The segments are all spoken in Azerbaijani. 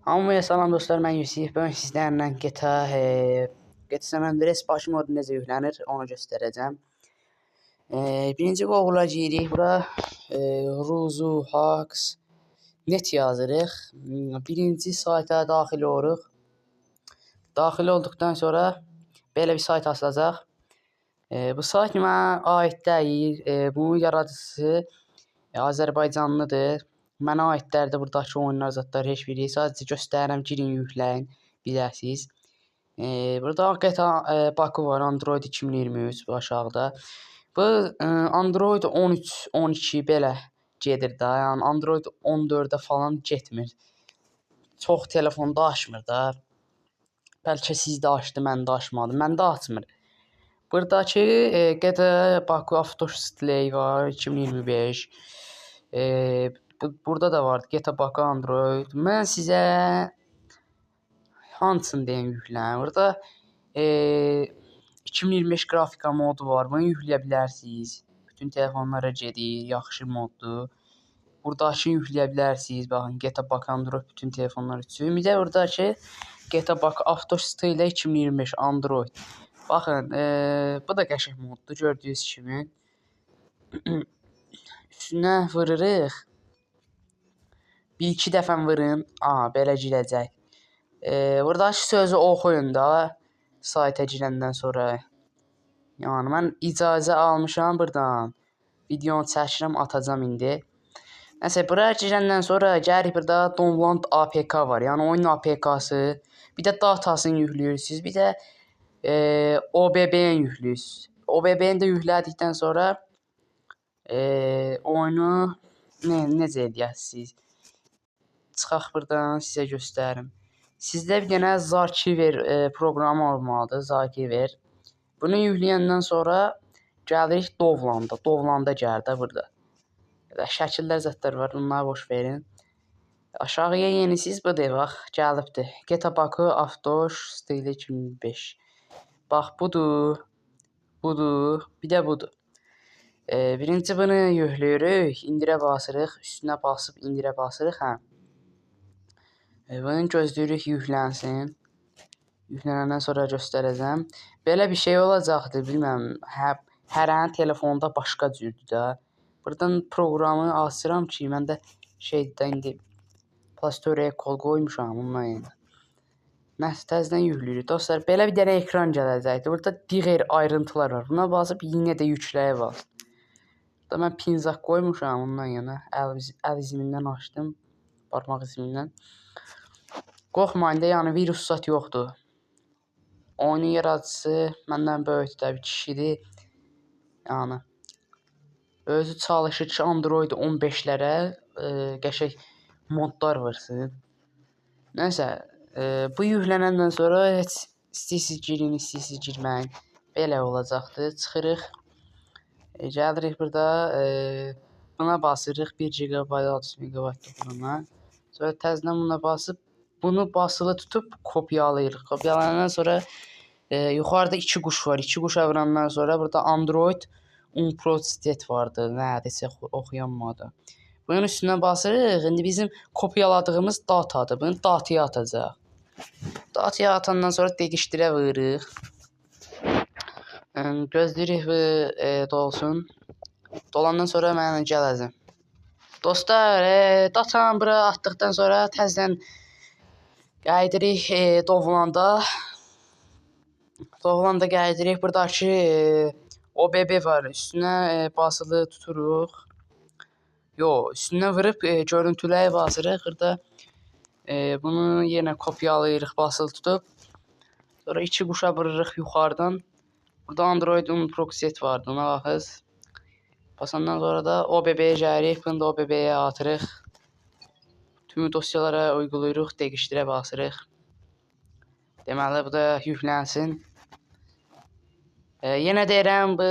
Hamıya salam dostlar, mən Yusif. Bugün sizlərlə GTA San Andreas başı modu necə yüklənir, onu göstərəcəm. Birinci Google'a giririk. Bura Ruzuhacks net yazırıq. Birinci sayta daxil oluruq. Daxil olduqdan sonra belə bir sayt açılacaq. Bu sayt mənə aid deyil. Bunun yaradıcısı Azərbaycanlıdır. Mənə aidlərdir buradakı oyunlar, zətlər heç biri. Sadəcə göstərirəm, girin, yükləyin, biləsiniz. Burada GTA Baku var, Android 2023 bu aşağıda. Bu Android 13, 12 belə gedir də. Yəni Android 14-ə falan getmir. Çox telefonda açmır da. Bəlkə sizdə açdı, məndə açmadı. Məndə açmır. Buradakı GTA Baku Avto Style var 2025. Burada da var GTA Baku Android. Mən sizə hansını deyim yükləyin. Burada 2025 qrafika modu var. Bunu yükləyə bilərsiniz. Bütün telefonlara gedir. Yaxşı moddur. Buradakını yükləyə bilərsiniz. Baxın, GTA Baku Android bütün telefonlar üçün. Bir də buradakı GTA Baku Avto Style 2025 Android. Baxın, bu da qəşəng moddur gördüyünüz kimi. Üstünə vururuq. Bir-iki dəfə vurun. Aha, belə girəcək. Buradakı sözü oxuyun da sayta girəndən sonra. Yəni mən icazə almışam burdan. Videonu çəkirəm, atacağam indi. Nəsə, buraya girəndən sonra gəlirik, burada Download APK var. Yəni oyunun APK-sı. Bir də datasını yükləyirsiniz. Bir də OBB-ni yükləyirsiniz. OBB-ni də yüklədikdən sonra oyunu necə eləyəsiniz? Çıxaq burdan, sizə göstərim. Sizdə bir dənə Zarkiver proqramı olmalıdır. Zarkiver. Bunu yükləyəndən sonra gəlirik Download-a. Download-a gəlir də burada. Belə şəkillər, zətlər var. Bunları boş verin. Aşağıya yenisiz, budur, bax, gəlibdir. GTA Baku Avto Style 2005. Bax, budur. Budur. Bir də budur. Birinci bunu yükləyirik. İndirə basırıq. Üstünə basıb indirə basırıq. Hə. Bunu gözləyirik yüklənsin. Yüklənəndən sonra göstərəcəm. Belə bir şey olacaqdır, bilmirəm. Hə, hərənin telefonda başqa cürdür də. Buradan proqramı açıram ki, məndə şeydə indi Play Store-ya kod qoymuşam ondan yəni. Nəsə, təzədən yükləyirik. Dostlar, belə bir dənə ekran gələcəkdir. Burada digər ayrıntılar var. Buna basıb yenə də yükləyə bas. Burada mən pinzak qoymuşam ondan yana. Əl izimindən açdım. Barmaq izimindən. Qorxmayın da, yəni virus zat yoxdur. Oyunun yaradıcısı məndən böyükdür də, bir kişidir. Yəni özü çalışır ki, Android 15-lərə qəşəng modlar vursun. Nəsə, bu yüklənəndən sonra heç istəyirsiniz girin, istəyirsiniz girməyin. Belə olacaqdır. Çıxırıq. Gəlirik burada, buna basırıq. 1 GB 600 MB buna. Sonra təzədən buna basıb bunu basılı tutub kopyalayırıq. Kopyalayandan sonra yuxarıda iki quş var. İki quşa vurandan sonra burada Android Unprotected vardı. Nədirsə oxuyanmadı. Bunun üstünə basırıq. İndi bizim kopyaladığımız datadır. Bunu dataya atacaq. Dataya atandan sonra değiştirə vururuq. Gözləyirik bu dolsun. Dolandan sonra mənə gələcəm. Dostlar, datanı bura atdıqdan sonra təzədən qayıdırıq Download-a. Download-a qayıdırıq. Buradakı OBB var. Üstünə basılı tuturuq. Yo, üstünə vurub görüntüləyə basırıq. Burada bunu yenə kopyalayırıq basılı tutub. Sonra iki quşa vururuq yuxarıdan. Burada Android Unprotected vardı. Ona baxız. Basandan sonra da OBB-yə gəlirik. Bunu da OBB-yə atırıq. Tüm dosyalara uyğulayırıq, değiştirə basırıq. Deməli, bu da yüklənsin. Yenə deyirəm, bu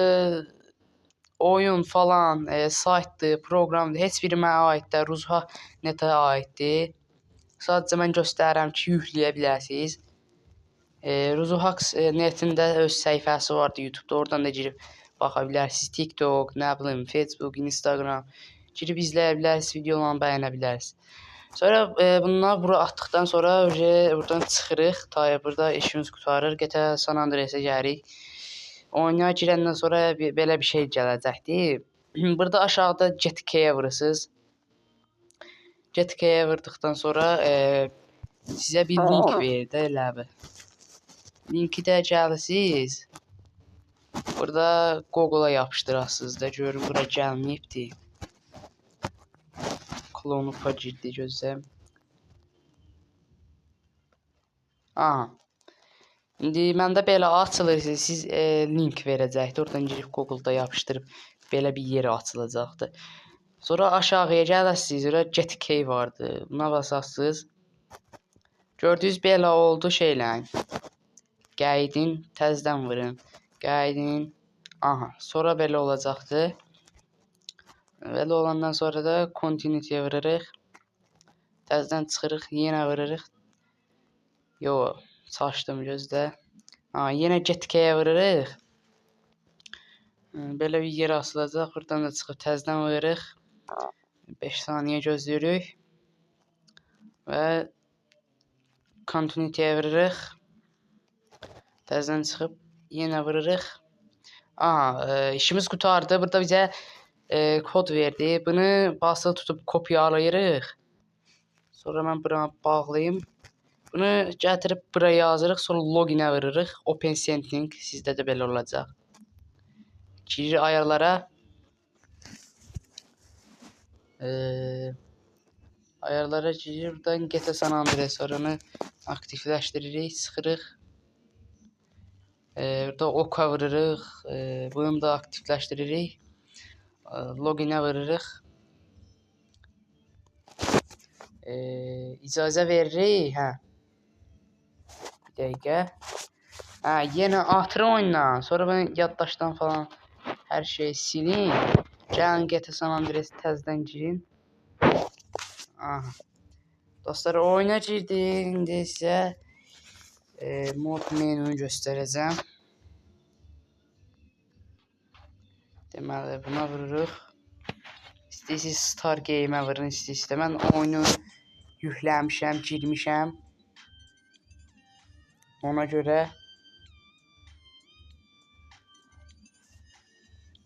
oyun falan, saytdır, proqramdır, heç biri mənə aid deyil, Ruzha netə aiddir. Sadəcə mən göstərirəm ki, yükləyə bilərsiniz. Ruzuhacks netin də öz səhifəsi vardı YouTube-da, oradan da girib baxa bilərsiniz. TikTok, nə bilim, Facebook, Instagram girib izləyə bilərsiniz, videolarını bəyənə bilərsiniz. Sonra bunları bura atdıqdan sonra buradan çıxırıq. Ta burada işimiz qurtarır. GTA San Andreas-a gəlirik. Oyuna girəndən sonra belə bir şey gələcəkdir. Burada aşağıda Get Key-ə vurursunuz. Get Key-ə vurduqdan sonra sizə bir link verir də elə bir. Linki də gəlirsiniz. Burada Google-a yapışdırasınız da. Görün bura gəlməyibdir. Klonupa girdi gözlə. Aha. İndi məndə belə açılır, siz link verəcəkdir. Oradan girib Google-da yapışdırıb belə bir yerə açılacaqdır. Sonra aşağıya gələsiniz, ora Get Key vardı. Buna basasınız. Gördüyünüz belə oldu şeylərin. Qəydin, təzdən vurun. Qəydin. Aha, sonra belə olacaqdır. Belə olandan sonra da Continue vururuq. Təzdən çıxırıq, yenə vururuq. Yo, çaşdım gözdə. Ha, yenə Get Key-ə vururuq. Belə bir yer açılacaq. Buradan da çıxıb təzdən vururuq. 5 saniyə gözləyirik. Və Continue vururuq. Təzdən çıxıb yenə vururuq. Aha, işimiz qurtardı. Burada bizə kod verdi. Bunu basılı tutub kopyalayırıq. Sonra mən buranı bağlayım. Bunu gətirib buraya yazırıq. Sonra loginə vururuq. Open Setting sizdə də belə olacaq. Girir ayarlara. Ayarlara girir. Buradan GTA San Andreas oranı aktivləşdiririk. Çıxırıq. Burada oka vururuq. Bunu da aktivləşdiririk. Loginə vururuq. İcazə veririk. Hə. Bir dəqiqə. Hə, yenə atır oyundan. Sonra bunu yaddaşdan falan hər şeyi silin. Gəlin GTA San Andreas təzdən girin. Aha. Dostlar, oyuna girdik. İndi sizə mod menunu göstərəcəm. Deməli, buna vururuq. İstəyirsiniz Star Game-ə vurun, istəyirsiniz də. Mən oyunu yükləmişəm, girmişəm. Ona görə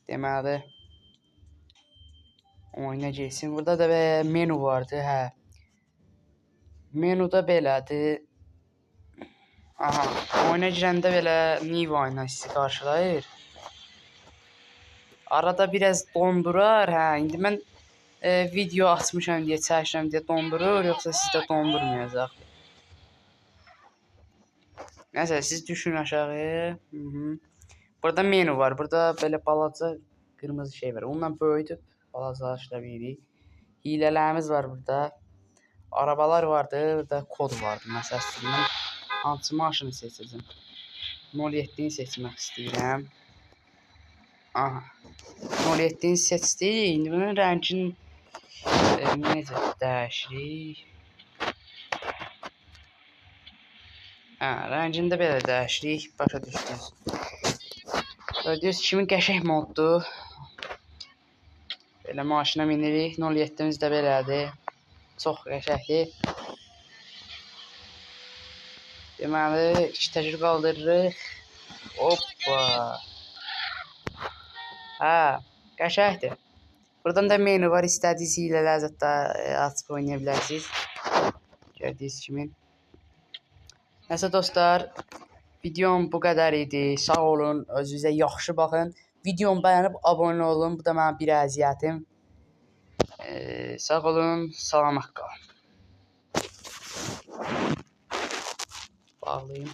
deməli oyuna girsin. Burada da menu vardı, hə. Menuda belədir. Aha, oyuna girəndə belə Niva ilə sizi qarşılayır. Arada biraz dondurar, hə. İndi mən video açmışam deyə, çəkirəm deyə dondurur, yoxsa sizdə dondurmayacaq. Nəsə, siz düşün aşağıya. Burada menu var. Burada belə balaca qırmızı şey var. Onunla böyüdüb balacalaşdıra bilirik. Hilələrimiz var burada. Arabalar vardı. Burada kod vardı. Məsəl üçün, mən hansı maşını seçəcəm? 07-ni seçmək istəyirəm. Aha. 07-ni seçdik. İndi bunun rəngini necə dəyişirik? Hə, rəngini də belə dəyişirik. Başa düşdünüz. Gördüyünüz kimi qəşəng moddur. Belə maşına minirik. 07-miz də belədir. Çox qəşəngdir. Deməli, iki təkər qaldırırıq. Hoppa. Hə, qəşəngdir. Buradan da menu var. İstədiyiniz hilələr zətdə açıb oynaya bilərsiniz. Gördüyünüz kimi. Nəsə dostlar, videom bu qədər idi. Sağ olun, özünüzə yaxşı baxın. Videomu bəyənib abunə olun. Bu da mənim bir əziyyətim. Sağ olun, salamat qalın. Bağlayayım.